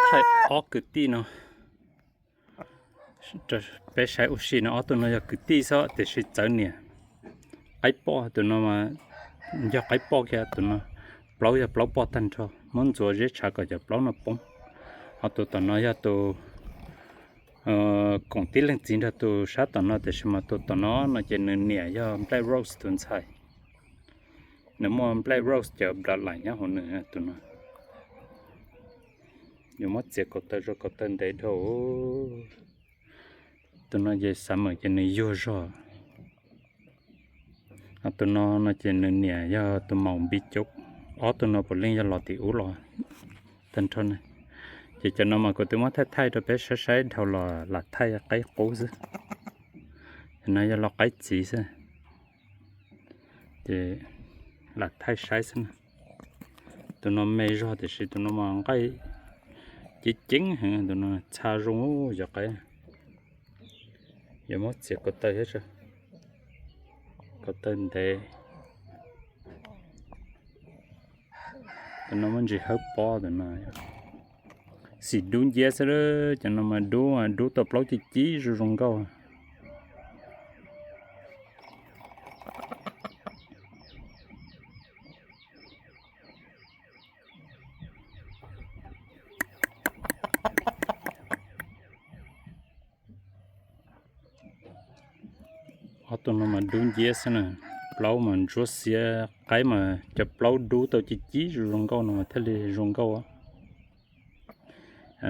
Thaij ob kwv tij no, peb saib ua si no, ob tug no yog kwv tij xwb tiam sis txawv niam. Qaib poj tus no mas yog qaib poj kiag, tus no plaub yog plaub poj tag nrho, muab ntxuav ziab tshav kom cov plaub no poob. Ho tus tom no yog tus koom tib leeg txiv nrog tus sab tom no, tiam sis mas tus tom no no ces nws niam yog Black Rose tus ntxhais. Nws muaj Black Rose cov bloodline nyob hauv nws tus no. Yuav muab txiav kaum taw zog, kaum taw ntev dhau. Tus no ces xav mas ces nws yuag zog. Ho tus no no ces nws niam yog tus maum npi cov. Ob tug no puav leej yog los tim ub los tag nrho na. Ces cov no mas kuv twb muab thaij thaij rau peb saib saib dhau los lam thaij qaib qub xwb. Cov no yog los qaib txiv xwb. Ces lam thaij saib xwb na. Tus no me zog tiam sis tus no mas nqaij ceev ceev heev, tus no txha zoo cov qaib. Yuav muab txiav kaum taw thiab, kaum taw ntev. Tus no muaj ntsis hawb pob tus no. Xim dub nciab xwb, cov no mas dub, dub tau plaub ci cib zoo zoo nkauj. Ob tug no mas dub nciab xwb na, plaub mas ntsuab xiab, qaib mas cov plaub dub tau ci cib zoo zoo nkauj no mas thiaj li zoo nkauj.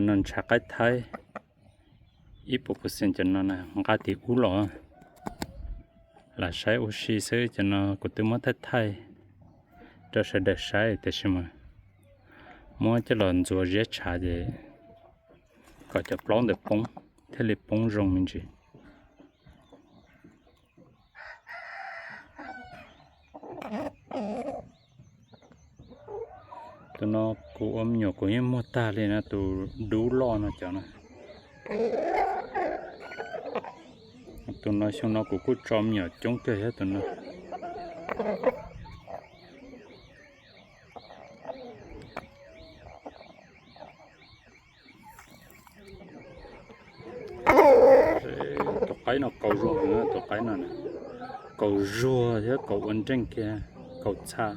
No ntshav qaib thaib, ib puas percent cov no nqa tim ub los. Lam saib ua si xwb, cov no kuv twb muab thaij thaij rau sawv daws saib tiam sis mas muab coj los ntxuav ziab tshav ces kom cov plaub ntawd poob, thiaj li poob zoo me ntsis. Tus no kuv ua me nyuam kuv yeej muag tag li na, tus dub loj no cov no. Tus no xyoo no kuv kuj tso me nyuam coob kawg thiab tus no. Tus qaib no kaus zuag, tus qaib no kaus zuag thiab kaus ua nreej kiag, kaus txha.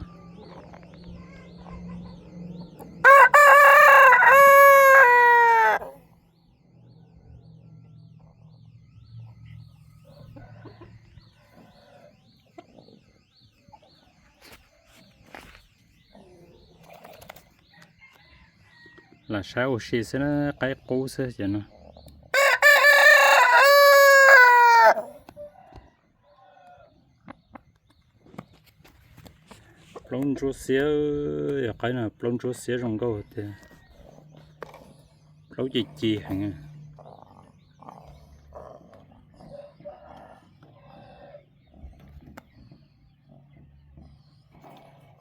Lam saib ua si xwb na, qaib qub xwb ces no. Plaub ntsuab xiab, yog qaib no plaub ntsuab xiab zoo nkauj tiag. Plaub ci ci heev.